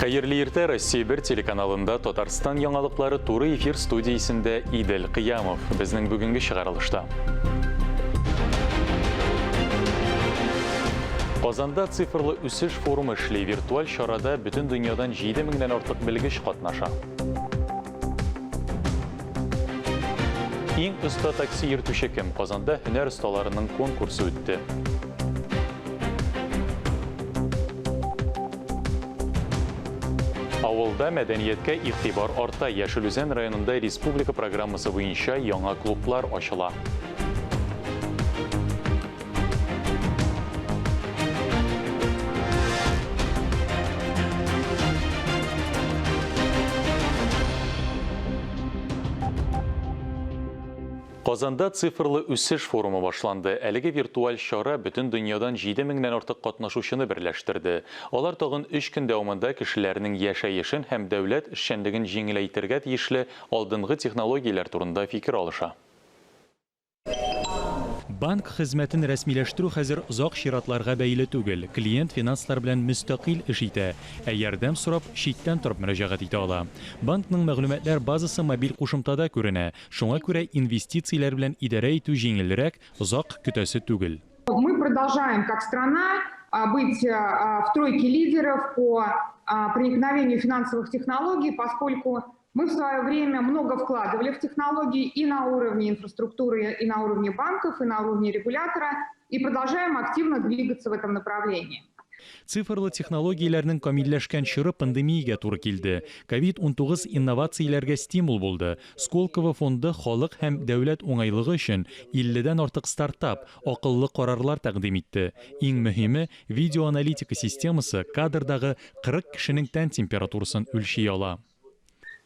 Хәерле иртә, Россия 1 телеканалында Татарстан яңалыклары туры эфир студиясендә Идел Кыямов. Безнең бүгенге чыгарылышта. Казанда цифрлы үсеш форумы эшли. Виртуаль чарада бөтен дөньядан 7 меңнән артык белгеч катнаша. Иң оста такси йөртүче кем? Казанда һөнәр осталарының конкурсы үтте. Авылда мәдәнияткә игътибар арта. Яшел Үзән районында республика программасы буенча яңа клублар ачыла. Казанда цифрлы үсеш форумы башланды. Әлеге виртуаль чара бөтен дөньядан 7 меңнән артык катнашучыны берләштерде. Алар тагын өч көн дәвамында кешеләрнең яшәешен һәм дәүләт эшчәнлеген җиңеләйтергә тиешле алдынгы технологияләр турында фикер алыша. Банк хезмәтен рәсмиләштерү хәзер озак чиратларга бәйле түгел, клиент финанслар белән мөстәкыйль эш итә, ә ярдәм сорап, читтән торып мөрәҗәгать итә ала. Банкның мәгълүматлар базасы мобиль кушымтада күренә, шуңа күрә инвестицияләр белән идарә итү җиңелрәк, озак көтәсе түгел. Мы продолжаем как страна быть в тройке лидеров по проникновению финансовых технологий, поскольку мы в свое время много вкладывали в технологии и на уровне инфраструктуры, и на уровне банков, и на уровне регулятора, и продолжаем активно двигаться в этом направлении. Цифрлы технологияләрнең камилләшкән чоры пандемиягә туры килде. Ковид-19 инновацияләргә стимул булды. Сколково фонды халык һәм дәүләт уңайлыгы өчен 50 дән артык стартап, акыллы карарлар тәкъдим итте. Иң мөһиме, видеоаналитика системасы кадрдагы 40 кешенең тән температурасын үлчи ала.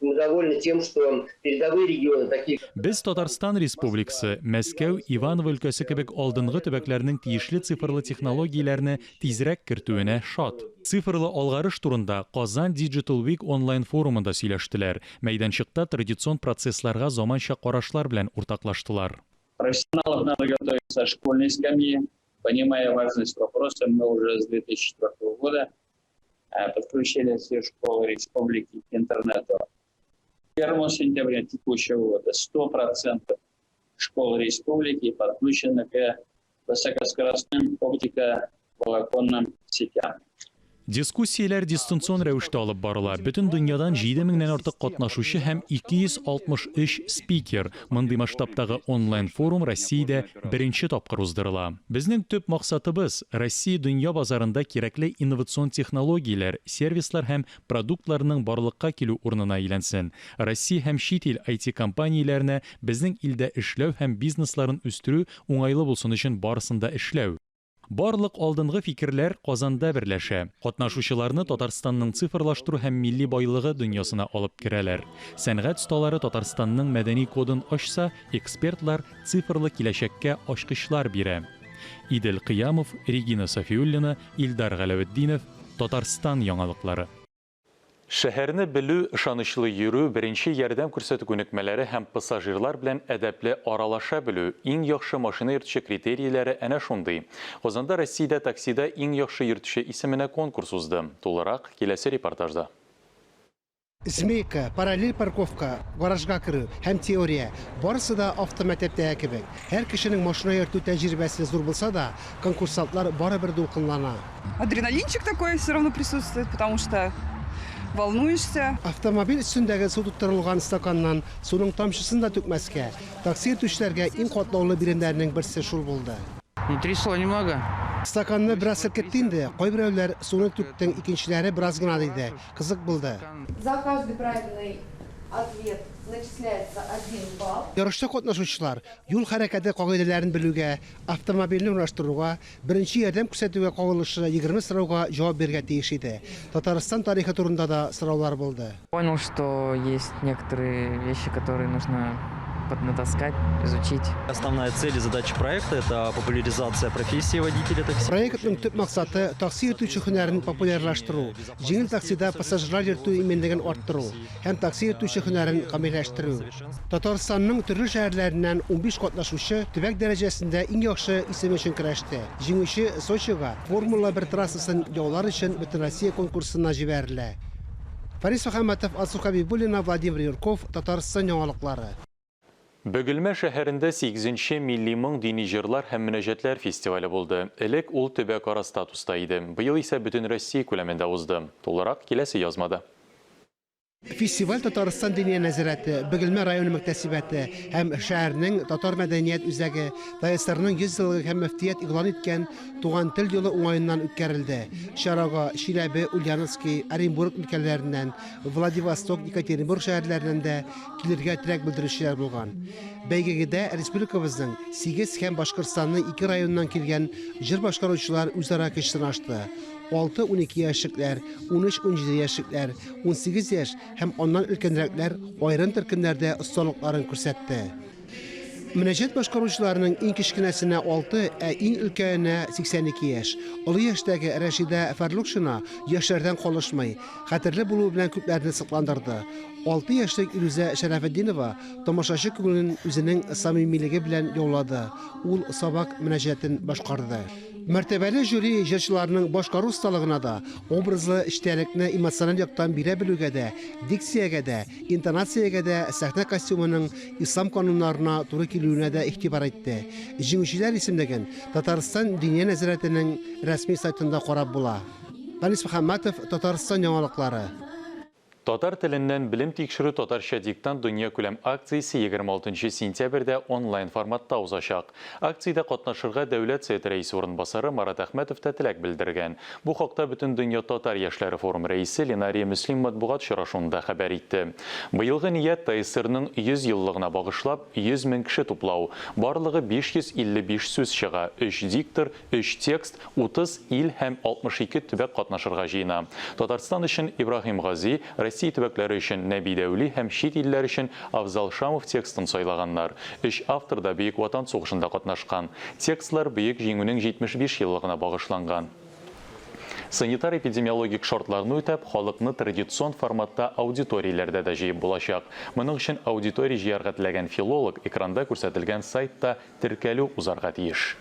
Мы довольны тем, что передовые регионы, такие Без Татарстан Республикасы, Мәскәү, Иваново өлкәсе кебек алдынгы төбәкләрнең тиешле цифрлы технологияләрне тизрәк кертүенә шат. Цифрлы алгарыш турында Казан Digital Week онлайн-форумында сөйләштеләр. Мәйданчыкта традицион процессларга заманча карашлар белән уртаклаштылар. Профессионалов надо готовить со школьной скамьи. Понимая важность вопроса, мы уже с 2004 года подключили все школы республики к интернету. 1 сентября текущего года 100% школ республики подключены к высокоскоростным оптико-волоконным сетям. Дискуссияләр дистанцион рәвештә алып барыла. Бөтен дөньядан 7 меңнән артык катнашучы һәм 263 спикер. Мондый масштабтагы онлайн-форум Россиядә беренче тапкыр уздырыла. Безнең төп максатыбыз, Россия дөнья базарында кирәкле инновацион технологияләр, сервислар һәм продуктларның барлыкка килү урынына әйләнсен. Россия һәм чит ил IT-компанияләренә безнең илдә эшләү һәм бизнесларын үстерү уңайлы булсын өчен барысын да эшләү. Барлык алдынгы фикерләр Казанда берләшә. Катнашучыларны Татарстанның цифрлаштыру һәм милли байлыгы дөньясына алып керәләр. Сәнгать осталары Татарстанның мәдәни кодын ачса, экспертлар цифрлы киләчәккә ачкычлар бирә. Идел Кыямов, Регина Сафиуллина, Илдар Галәветдинов, Татарстан яңалыклары. Шәһәрне белү, ышанычлы йөрү, беренче ярдәм күрсәтү күнекмәләре һәм пассажирлар белән әдәпле аралаша белү, иң яхшы машина йөртүче критерийләре әнә шундый. Казанда Россиядә таксида иң яхшы йөртүче исеменә конкурс узды. Тулырак, киләсе репортажда. Змейка, параллель парковка, гаражга керү һәм теория, барысы да автомәктәптәге кебек. Һәр кешенең машина йөртү тәҗрибәсе зур булса да, конкурсантлар барыбер дулкынлана. Адреналинчик такой все равно присутствует, потому что волнуешься. Автомобиль өстендәге су тоттырылган стаканнан суның тамчысын да түкмәскә, такси йөртүчеләргә иң катлаулы биремнәрнең берсе шул булды. Ну, трясло немного. Стаканны бераз селкетте инде, кайберәүләр суны түктең, икенчеләре бераз гына диде. Кызык булды. За каждый правильный ответ начисляется один балл. Ярышта катнашучылар юл хәрәкәте кагыйдәләрен белүгә, автомобильне урнаштыруга, Беренче ярдәм күрсәтүгә кагылышлы 20 сорауга җавап бирергә тиеш иде. Татарстан тарихы турында да сораулар булды. Понял, что есть некоторые вещи, которые нужно поднатаскать, изучить. Основная цель и задача проекта – это популяризация профессии водителя такси. Проектның төп максаты такси йөртүче һөнәрен популярлаштыру, җиңел таксида пассажирлар йөртү иминлеген арттыру һәм такси йөртүче һөнәрен камилләштерү. Татарстанның төрле шәһәрләреннән 15 катнашучы төбәк дәрәҗәсендә иң яхшы исем өчен көрәште. Җиңүче Сочига Формула-1 трассасын яулар өчен Бөтенроссия конкурсына җибәрелә. Фарис Мөхәммәтов, Алсу Хәбибуллина, Владимир Юрков, Татарстан яңалыклары. Бөгелмә шәһәрендә сигезенче Милли моң дини җырлар һәм мөнәҗәтләр фестивале булды. Элек ул төбәкара статуста иде. Быел исә Бөтенроссия күләмендә узды. Тулырак киләсе язмада. Фестиваль Татарстан Диния нәзарәте, Бөгелмә районы мөхтәсибәте һәм шәһәрнең Татар мәдәният үзәге, ТАССРның 100 еллыгы һәм мөфтият игълан иткән Туган тел елы уңаеннан үткәрелде. Чарага Чиләбе, Ульяновски, Оренбург өлкәләреннән, Владивосток, Екатеринбург шәһәрләреннән дә килергә теләк белдерүчеләр булган. Бәйгегедә республикабызның сигез һәм Башкортстанның ике районыннан килгән җыр башкаручылар үзара көч сынашты. Алты-12 яшьлекләр, 13-17 яшьлекләр, 18 яшь һәм аннан өлкәнрәкләр аерым төркемнәрдә осталыкларын күрсәтте. Мөнәҗәт башкаручыларның иң кечкенәсенә алты, ә иң өлкәненә 82 яшь. Олы яшьтәге Рәшидә Фәрлукшина яшьләрдән калышмый, хәтерле булуы белән күпләрне сокландырды. Алты яшьлек Илүзә Шәрәфетдинова тамашачы күңелен үзенең самимилеге белән яулады, ул Сабак мөнәҗәтен башкарды. Мәртәбәле жюри җырчыларның башкару осталыгына да, образлы эчтәлекне эмоциональ яктан бирә белүгә дә, дикциягә дә, интонациягә дә, сәхнә костюмының ислам кануннарына туры килүенә дә игътибар итте. Җиңүчеләр исемлеген Татарстан Диния нәзарәтенең рәсми сайтында карап була. Фәнис Мөхәммәтов, Татарстан яңалыклары. Татар теленнән белем тикшерү Татарча диктант дөньякүләм акциясе 26 нчы сентябрьдә онлайн форматта узачак. Акциядә катнашырга Дәүләт Советы Рәисе урынбасары Марат Әхмәтов та теләк белдергән. Бу хакта Бөтендөнья татар яшьләре форумы рәисе Ленария Мөслим матбугат очрашуында хәбәр итте. Быелгы ният, ТАССРның 100 еллыгына багышлап, 100 мең кеше туплау. Барлыгы 555 сүз чыга, өч диктор, Өч текст, 30 ил һәм 62 төбәк катнашырга җыена. Татарстан өчен Ибраһим Гази, Россия төбәкләре өчен Нәби Дәүли һәм чит илләр өчен Афзал Шамов текстын сайлаганнар. Өч автор да Бөек Ватан сугышында катнашкан. Текстлар Бөек Җиңүнең 75 еллыгына багышланган. Санитар-эпидемиологик шартларны үтәп, халыкны традицион форматта аудиторияләрдә дә җыеп булачак. Моның өчен аудитория җыярга теләгән филолог экранда күрсәтелгән сайтта теркәлү узарга тиеш.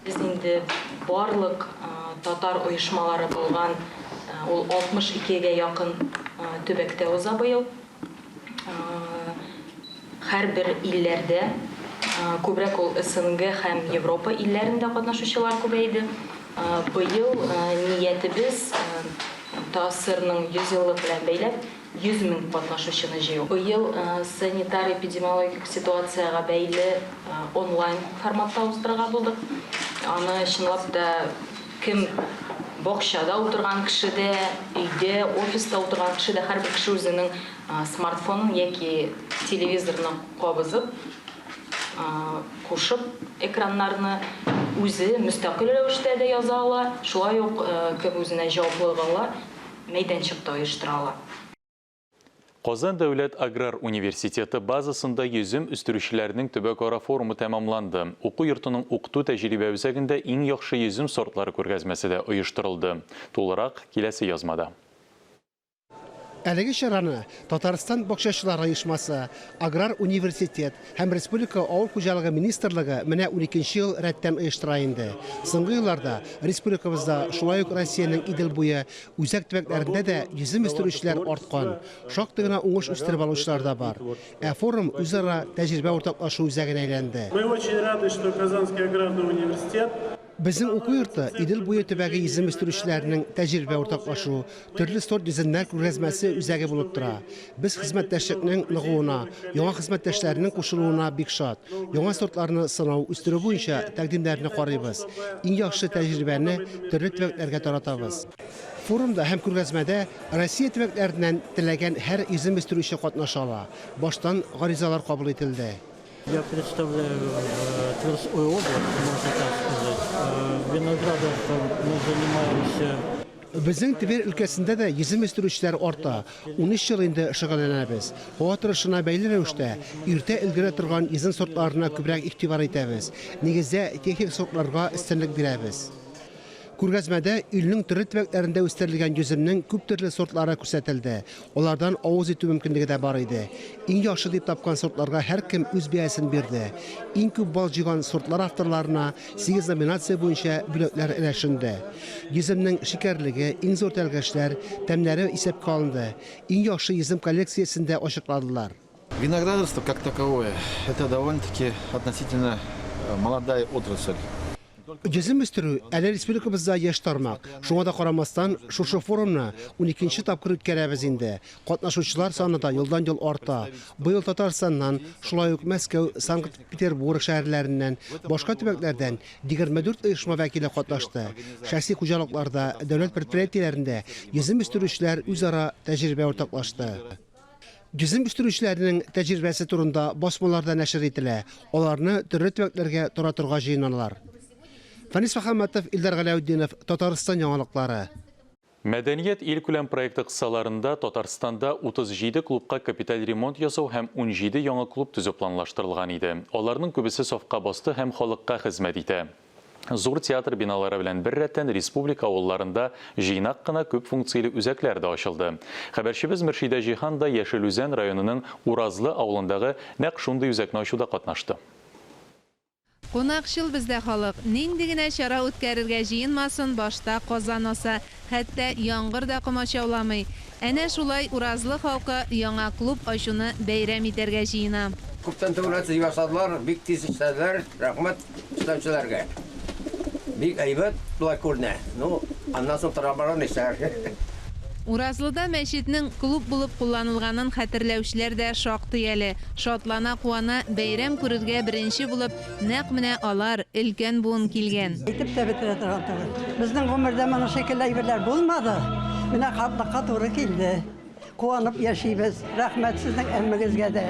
Без инде барлык татар оешмалары булган, ул 62 гә якын төбәктә уза быел. Һәрбер илләрдә, күбрәк ул СНГ һәм Европа илләрендә катнашучылар күбәйде. Быел ниятебез ТАССРның 100 еллыгы белән бәйләп, 100 мең катнашучыны җыю. Быел санитар-эпидемиологик ситуациягә бәйле онлайн форматта уздырырга булдык. Аны чынлап та кем бакчада утырган кеше дә, өйдә, офиста утырган кеше дә, һәрбер кеше үзенең смартфонын яки телевизорны кабызып, кушып экраннарны үзе мөстәкыйль рәвештә дә яза ала, шулай ук кем үзенә җаваплылык ала, мәйданчык та оештыра ала. Казан дәүләт аграр университеты базасында йөзем үстерүчеләрнең төбәкара форумы тәмамланды. Уку йортының укыту-тәҗрибә үзәгендә иң яхшы йөзем сортлары күргәзмәсе дә оештырылды. Тулырак, киләсе язмада. Әлеге чараны Татарстан бакчачылар оешмасы, Аграр университет һәм республика Авыл хуҗалыгы министрлыгы менә уникенче ел рәттән оештыра инде. Соңгы елларда республикабызда, шулай ук Россиянең Идел буе үзәк төбәкләрендә дә йөзем үстерүчеләр арткан, шактый гына уңыш үстереп алучылар да бар. Ә форум үзара тәҗрибә уртаклашу үзәгенә әйләнде. Мы очень рады, что Казанский аграрный университет Безнең уку йорты Идел буе төбәге йөзем үстерүчеләренең тәҗрибә уртаклашу, төрле сорт йөземнәр күргәзмәсе үзәге булып тора. Без хезмәттәшлекнең ныгуына, яңа хезмәттәшләрнең кушылуына бик шат. Яңа сортларны сынау, үстерү буенча тәкъдимнәрне карыйбыз. Иң яхшы тәҗрибәне төрле төбәкләргә таратабыз. Форумда һәм күргәзмәдә Россия төбәкләреннән теләгән һәр йөзем үстерүче катнаша ала. Баштан гаризалар кабул ителде. Я представляю Тверскую область, можно так сказать. Виноградарством мы занимаемся. Безнең Тверь өлкәсендә дә йөзем үстерүчеләр арта. Унөч ел инде шөгыльләнәбез. Һава торышына бәйле рәвештә, иртә өлгерә торган йөзем сортларына күбрәк игътибар итәбез. Нигездә, техник сортларга өстенлек бирәбез. Күргәзмәдә илнең төрле төбәкләрендә үстерелгән йөземнең күп төрле сортлары күрсәтелде. Алардан авыз итү мөмкинлеге дә бар иде. Иң яхшы дип тапкан сортларга һәркем үз бәясен бирде. Иң күп балл җыйган сортлар авторларына сигез номинация буенча бүләкләр өләшенде. Йөземнең шикәрлеге, иң зур тәлгәшләр, тәмнәре исәпкә алынды. Иң яхшы йөзем коллекциясен дә ачыкладылар. Виноградарство как таковое – это довольно-таки относительно молодая отрасль. Йөзем үстерү әле республикабызда яшь тармак. Шуңа да карамастан, шушы форумны уникенче тапкыр үткәрәбез инде. Катнашучылар саны да елдан-ел арта. Быел Татарстаннан, шулай ук Мәскәү, Санкт-Петербург шәһәрләреннән, башка төбәкләрдән 24 оешма вәкиле катнашты. Шәхси хуҗалыкларда, дәүләт предприятиеләрендә йөзем үстерүчеләр үзара тәҗрибә уртаклашты. Йөзем үстерүчеләрнең тәҗрибәсе турында басмалар да нәшер ителә. Аларны төрле төбәкләргә таратырга җыеналар. Фәнис Мөхәммәтов, Илдар Галәүтдинов, Татарстан яңалыклары. Мәдәният илкүләм проекты кысаларында Татарстанда 37 клубка капиталь ремонт ясау һәм 17 яңа клуб төзү планлаштырылган иде. Аларның күбесе сафка басты һәм халыкка хезмәт итә. Зур театр биналары белән беррәттән республика авылларында җыйнак кына күп функцияле үзәкләр дә ачылды. Хәбәрчебез Мөршидә Җиһан да Яшел Үзән районының Уразлы авылындагы нәкъ шундый үзәкне ачуда катнашты. Кунакчыл бездә халык. Нинди генә чара үткәрергә җыенмасын, башта казан аса. Хәтта яңгыр да комачауламый. Әнә шулай Уразлы халкы яңа клуб ачуны бәйрәм итәргә җыена. Күптән түгел төзи башладылар, бик тиз эшләделәр, рәхмәт эшләүчеләргә. Бик әйбәт болай күренә. Ну, аннан соң тора-бара нишләр. Уразлыда мәчетнең клуб булып кулланылганын хәтерләүчеләр дә шактый әле. Шатлана-куана бәйрәм күрергә беренче булып нәкъ менә алар, өлкән буын килгән. Әйтеп тә бетерә торган түгел. Безнең гомердә моның шикелле әйберләр булмады. Менә картлыкка туры килде. Куанып яшибез. Рәхмәт сезнең әммегезгә дә.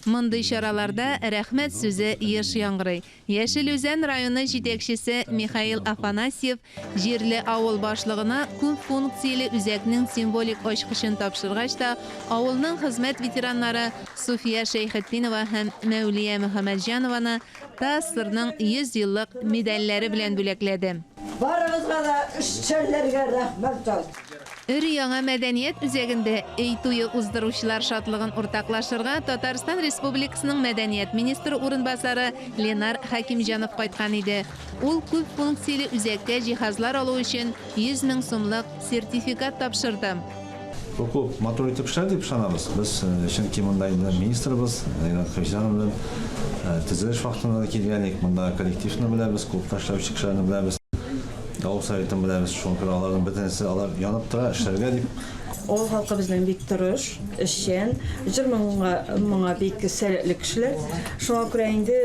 Мондый чараларда рәхмәт сүзе еш яңгырый. Яшел Үзән районы җитәкчесе Михаил Афанасьев җирле авыл башлыгына күп функцияле үзәкнең символик ачкычын тапшыргач та, авылның хезмәт ветераннары Суфия Шәйхетдинова һәм Мәүлия Мөхәммәтҗанованы ТАССРның 100 еллык медальләре белән бүләкләде. Барыгызга да эшчәннәргә рәхмәт. Өр-яңа мәдәният үзәгендә өй туе уздыручылар шатлыгын уртаклашырга Татарстан Республикасының мәдәният министры урынбасары Ленар Хәкимҗанов кайткан иде. Ул күп функцияле үзәккә җиһазлар алу өчен 100 мең сумлык сертификат тапшырды. Бу клуб матур итеп эшләр дип ышанабыз. Без, чөнки монда инде министрыбыз Ринат Хәбиҗанов белән төзелеш вакытында да килгән идек. Монда коллективны беләбез, клубта эшләүче кешеләрне беләбез. Авыл советын беләбез, шуңа күрә аларның бөтенесе алар янып тора эшләргә дип. Авыл халкы безнең бик тырыш, эшчән, җыр-моңга моңа бик сәләтле кешеләр. Шуңа күрә инде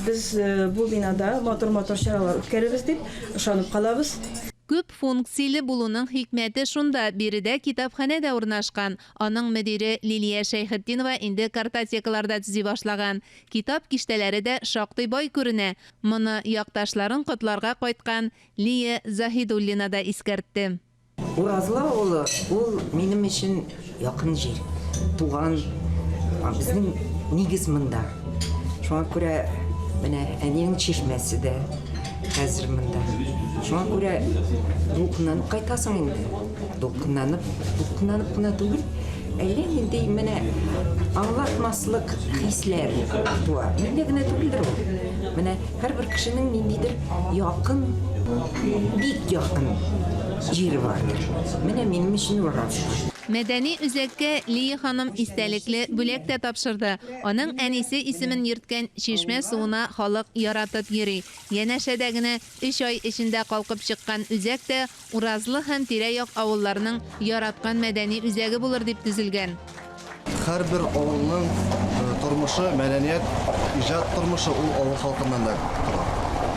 без бу бинада матур-матур чаралар үткәрербез дип ышанып калабыз. Күп функцияле булуның хикмәте шунда, биредә китапханә дә урнашкан. Аның мөдире Лилия Шәйхетдинова инде картотекалар да төзи башлаган. Китап киштәләре дә шактый бай күренә. Моны якташларын котларга кайткан Лия Заһидуллина да искәртте. Уразлы авылы ул минем өчен якын җир, туган, безнең нигез монда. Шуңа күрә менә әнинең чишмәсе дә хәзер монда. Шуңа күрә дулкынланып кайтасың инде. Дулкынланып, дулкынланып кына түгел, әллә нинди менә аңлатмаслык хисләр туа. Миндә генә түгелдер ул. Менә һәрбер кешенең ниндидер якын, бик якын җире бардыр. Менә минем өчен ул Уразлы. Мәдәни үзәккә Лия ханым истәлекле бүләк тә тапшырды. Аның әнисе исемен йөрткән чишмә суына халык яратып йөри. Янәшәдә генә өч ай эчендә калкып чыккан үзәк тә Уразлы һәм тирә-як авылларның яраткан мәдәни үзәге булыр дип төзелгән. Һәрбер авылның тормышы, мәдәният, иҗат тормышы ул авыл халкыннан да тора.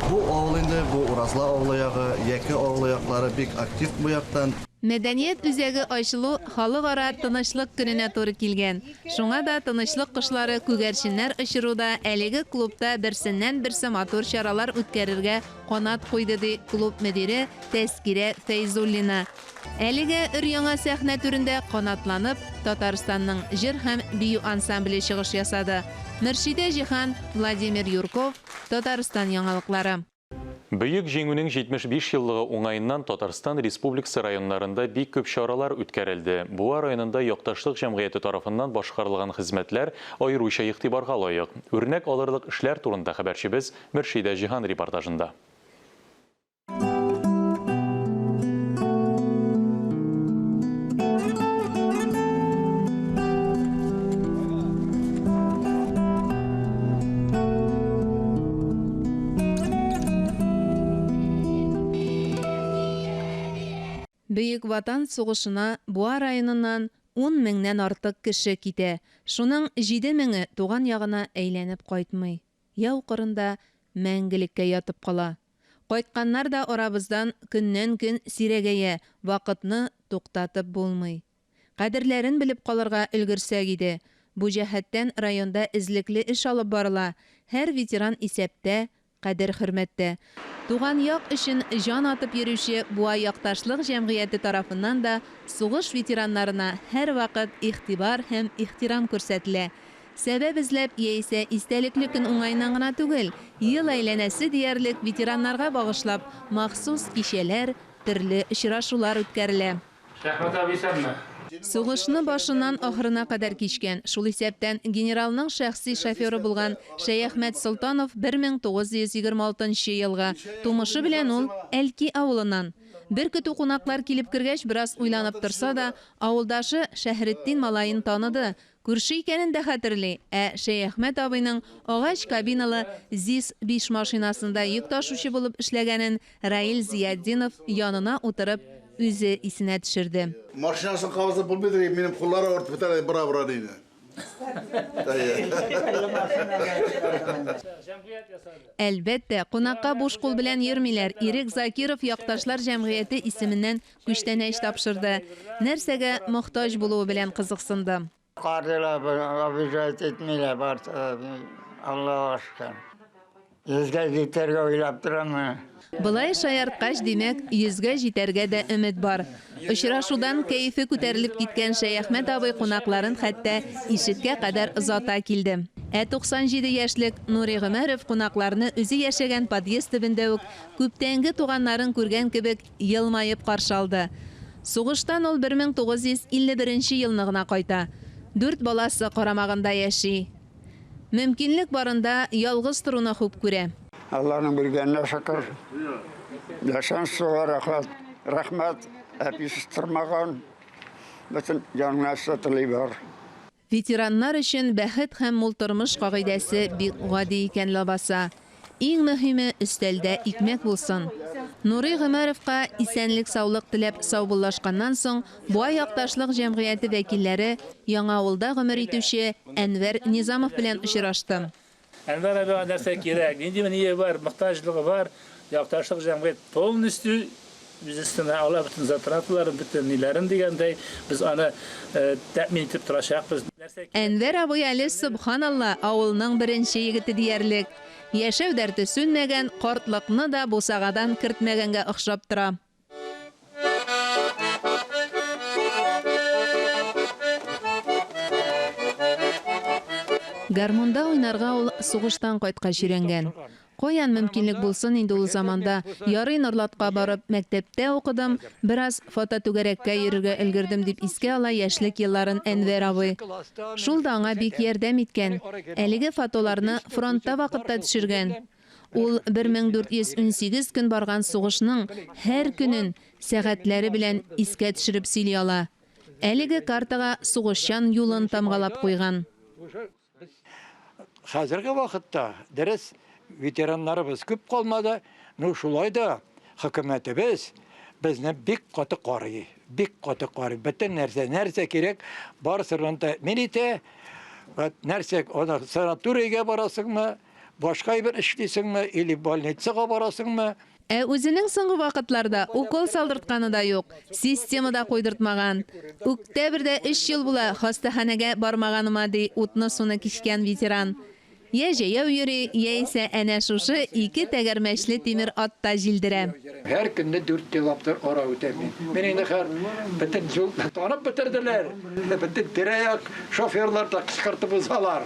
Бу авыл инде, бу Уразлы авылы ягы, Яке авылы яклары бик актив бу яктан. Мәдәният үзәге ачылу Халыкара тынычлык көненә туры килгән. Шуңа да тынычлык кошлары күгәрченнәр очыруда әлеге клубта берсеннән-берсе матур чаралар үткәрергә канат куйды, ди клуб мөдире Тәскирә Фәйзуллина. Әлегә өр-яңа сәхнә түрендә канатланып, Татарстанның җыр һәм бию ансамбле чыгыш ясады. Мөршидә Җиһан, Владимир Юрков, Татарстан яңалыклары. Бөек Җиңүнең 75 еллыгы уңаеннан Татарстан Республикасы районнарында бик күп чаралар үткәрелде. Буа районында Якташлык җәмгыяте тарафыннан башкарылган хезмәтләр аеруча игътибарга лаек. Үрнәк алырлык эшләр турында хәбәрчебез Мөршидә Җиһан репортажында. Бөек Ватан сугышына Буа районыннан ун меңнән артык кеше китә. Шуның җиде меңе туган ягына әйләнеп кайтмый. Яу кырында мәңгелеккә ятып кала. Кайтканнар да арабыздан көннән-көн сирәгәя, вакытны туктатып булмый. Кадерләрен белеп калырга өлгерсәк иде. Бу җәһәттән районда эзлекле эш алып барыла, һәр ветеран исәптә, кадер-хөрмәттә. Туган як өчен җан атып йөрүче Буа якташлык җәмгыяте тарафыннан да сугыш ветераннарына һәрвакыт игътибар һәм ихтирам күрсәтелә. Сәбәп эзләп яисә истәлекле көн уңаеннан гына түгел, ел әйләнәсе диярлек ветераннарга багышлап махсус кичәләр, төрле очрашулар үткәрелә. Шәхмәт абый исәнме? Сугышны башыннан ахырына кадәр кичкән, шул исәптән генералның шәхси шоферы булган Шәяхмәт Солтанов 1926 нчы елгы, тумышы белән ул Әлки авылыннан. Бер көтү кунаклар килеп кергәч, бераз уйланып торса да, авылдашы Шәһретдин малаен таныды, күрше икәнен дә хәтерли, ә Шәяхмәт абыйның агач кабиналы ЗИС-5 машинасында йөк ташучы булып эшләгәнен Раил Зыятдинов янына утырып, үзе исенә төшерде. Машинасын кабызып булмыйдыр, минем куллар авыртып бетә, бора-бора диде. Әлбәттә, кунакка буш кул белән йөрмиләр. Ирек Закиров Якташлар җәмгыяте исеменнән күчтәнәч тапшырды. Нәрсәгә мохтаҗ булуы белән кызыксынды. Кардылар, обижать итмиләр, бар, Аллага шөкер. Йөзгә җитәргә уйлап торам. Болай шаярткач, димәк, йөзгә җитәргә дә өмет бар. Очрашудан кәефе күтәрелеп киткән Шәяхмәт абый кунакларын хәтта ишеккә кадәр озата килде. Ә 97 яшьлек Нури Гомәров кунакларны үзе яшәгән подъезд төбендә үк күптәнге туганнарын күргән кебек елмаеп каршы алды. Сугыштан ул 1951 нче елны гына кайта. Дүрт баласы карамагында яши. Мөмкинлек барында ялгыз торуны хуп күрә. Алланың биргәненә шөкер. Яшән суга рәхәт, рәхмәт, әписез тормаган. Бөтен янына сатылый бар. Ветераннар өчен бәхет һәм мул тормыш кагыйдәсе бик гади икән ләбаса. Иң мөһиме, өстәлдә икмәк булсын. Нурый Гомәровка исәнлек-саулык теләп саубуллашканнан соң, Буа якташлык җәмгыяте вәкилләре Яңавылда гомер итүче Әнвәр Низамов белән очрашты. Әнвәр абыйга нәрсә кирәк, нинди ние бар, мохтаҗлыгы бар, якташлык җәмгыять полностью үз өстенә ала бөтен затраталарын, бөтен ниләрен дигәндәй, без аны тәэмин итеп торачакбыз. Әнвәр абый әле, сөбханалла, авылның беренче егете диярлек. Яшәү дәрте сүнмәгән, картлыкны да бусагадан кертмәгәнгә охшап тора. Гармунда уйнарга ул сугыштан кайткач өйрәнгән. Каян мөмкинлек булсын инде ул заманда, ярый Норлатка барып, мәктәптә укыдым, бераз фототүгәрәккә йөрергә өлгердем, дип искә ала яшьлек елларын Әнвәр абый. Шул да аңа бик ярдәм иткән. Әлеге фотоларны фронтта вакытта төшергән. Ул 1418 көн барган сугышның һәр көнен сәгатьләре белән искә төшереп сөйли ала. Әлеге картага сугышчан юлын тамгалап куйган. Хәзерге вакытта, дөрес, ветераннарыбыз күп калмады, ну шулай да хөкүмәтебез безне бик каты карый, бик каты карый. Бөтен нәрсә, нәрсә кирәк, барысын тәэмин итә. Вот нәрсә, аны санаторийга барасыңмы, башка әйбер эшлисеңме, или больницага барасыңмы, Ә үзенең соңгы вакытларда укол салдыртканы да юк, система да куйдыртмаган. Үктәбердә өч ел була хастаханәгә бармаганыма, ди утны-суны кичкән ветеран. Йә җәяү йөри, яисә әнә шушы ике тәгәрмәчле тимер атта җилдерә. Һәр көнне дүрт километр ара үтәм мин. Мин инде хәзер бөтен юл танып бетерделәр. Бөтен тирә-як шоферлар да кычкыртып узалар.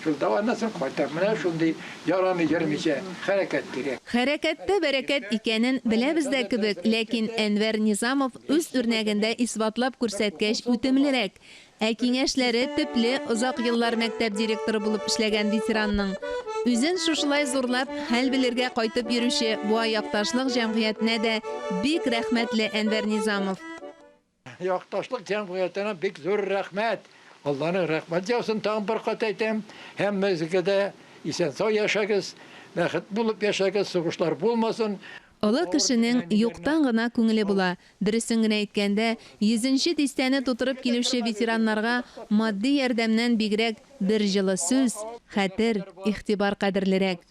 Шул дәваннан соң кайтам. Менә шундый ярамый йөрмичә, хәрәкәт кирәк. Хәрәкәттә бәрәкәт икәнен беләбез дә кебек, ләкин Әнвәр Низамов үз үрнәгендә исбатлап күрсәткәч үтемлерәк. Ә киңәшләре төпле, озак еллар мәктәп директоры булып эшләгән ветеранның. Үзен шушылай зурлап, хәл белергә кайтып йөрүче Буа якташлык җәмгыятенә дә бик рәхмәтле Әнвәр Низамов. Якташлык җәмгыятенә бик зур рәхмәт. Алланың рәхмәте яусын, тагын бер кат әйтәм. Һәммәгезгә дә исән-сау яшәгез, бәхет булып яшәгез, сугышлар булмасын. Олы кешенең юктан гына күңеле була. Дөресен генә әйткәндә, йөзенче дистәне тутырып килүче ветераннарга матди ярдәмнән бигрәк бер җылы сүз, хәтер, игътибар кадерлерәк.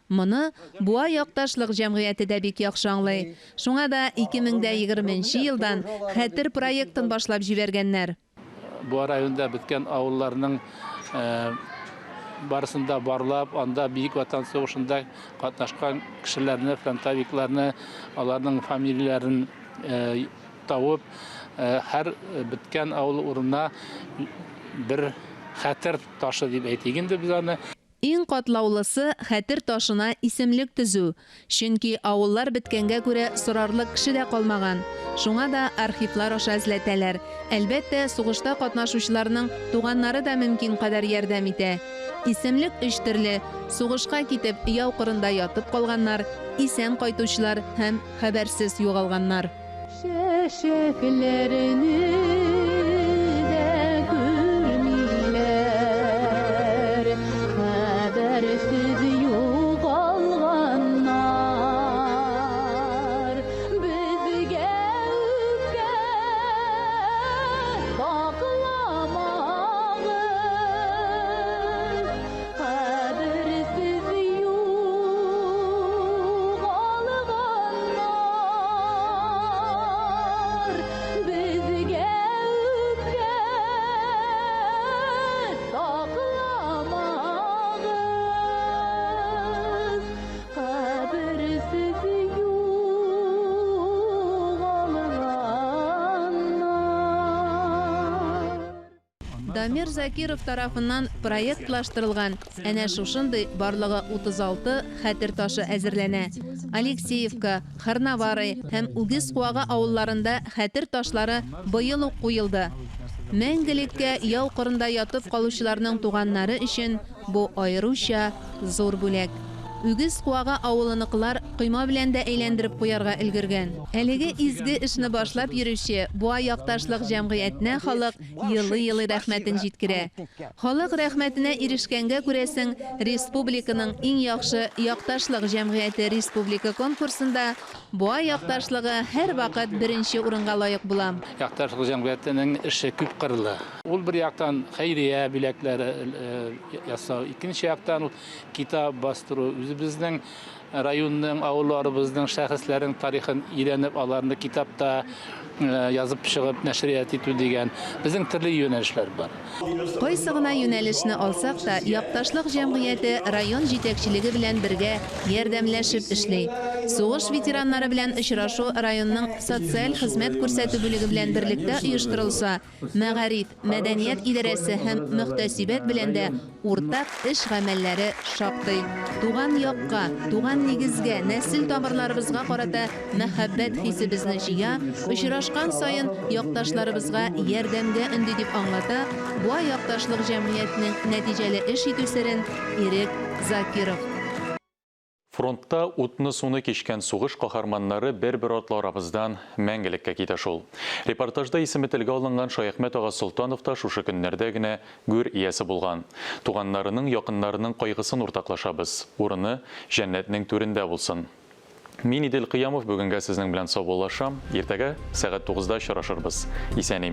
Моны Буа якташлык җәмгыяте дә бик яхшы аңлый. Шуңа да 2020 нче елдан Хәтер проектын башлап җибәргәннәр. Буа районында беткән авылларның барысын да барлап, анда Бөек Ватан сугышында катнашкан кешеләрне, фронтовикларны, аларның фамилияләрен табып, һәр беткән авыл урынына бер хәтер ташы дип әйтик инде без аны. Иң катлаулысы, хәтер ташына исемлек төзү. Чөнки авыллар беткәнгә күрә сорарлык кеше дә калмаган. Шуңа да архивлар аша эзләтәләр. Әлбәттә, сугышта катнашучыларның туганнары да мөмкин кадәр ярдәм итә. Исемлек өч төрле, сугышка китеп, яу кырында ятып калганнар, исән кайтучылар һәм хәбәрсез югалганнар. Чәчәкләрне дә күрмиләр, Хәбәрсез югалганнар. Безгә үпкә сакламагыз, Каберсез югалганнар, Безгә үпкә сакламагыз, Каберсез югалганнар. Дамир Закиров тарафыннан проектлаштырылган әнә шушындый барлыгы 36 хәтер ташы әзерләнә. Алексеевка, Хорновары һәм Үгез Куагы авылларында хәтер ташлары быел ук куелды. Мәңгелеккә яу кырында ятып калучыларның туганнары өчен бу аеруча зур бүләк. Үгез Куагы авылыныкылар койма белән дә әйләндереп куярга өлгергән. Әлеге изге эшне башлап йөрүче Буа якташлык җәмгыятенә халык елый-елый рәхмәтен җиткерә. Халык рәхмәтенә ирешкәнгә күрәсең, республиканың иң яхшы якташлык җәмгыяте республика конкурсында Буа якташлыгы һәрвакыт беренче урынга лаек була. Якташлык җәмгыятенең эше күпкырлы. Ул бер яктан хәйрия бүләкләре ясау, икенче яктан ул китап бастыру, үзебезнең районның, авылларыбызның шәхесләренең тарихын өйрәнеп, аларны китапта язып чыгып нәшрият итү дигән безнең төрле юнәлешләр бар. Кайсы гына юнәлешне алсак та, якташлык җәмгыяте район җитәкчелеге белән бергә ярдәмләшеп эшли. Сугыш ветераннары белән очрашу районның социаль хезмәт күрсәтү бүлеге белән берлектә оештырылса, Мәгариф, мәдәният идарәсе һәм мөхтәсибәт белән дә уртак эш-гамәлләре шактый. Туган якка, туган нигезгә, нәсел тамырларыбызга карата мәхәббәт хисе безне җыя, очрашкан саен якташларыбызга ярдәмгә өнди, дип аңлата Буа якташлык җәмгыятенең нәтиҗәле эш итү серен Ирек Закиров. Фронтта утны-суны кичкән сугыш каһарманнары бер-бер артлы арабыздан мәңгелеккә китә шул. Репортажда исеме телгә алынган Шаяхмәт ага Солтанов та шушы көннәрдә генә гүр иясе булган. Туганнарының, якыннарының кайгысын уртаклашабыз. Урыны җәннәтнең түрендә булсын. Мин Идел Кыямов бүгенгә сезнең белән саубуллашам. Иртәгә сәгать тугызда очрашырбыз. Исән-имин.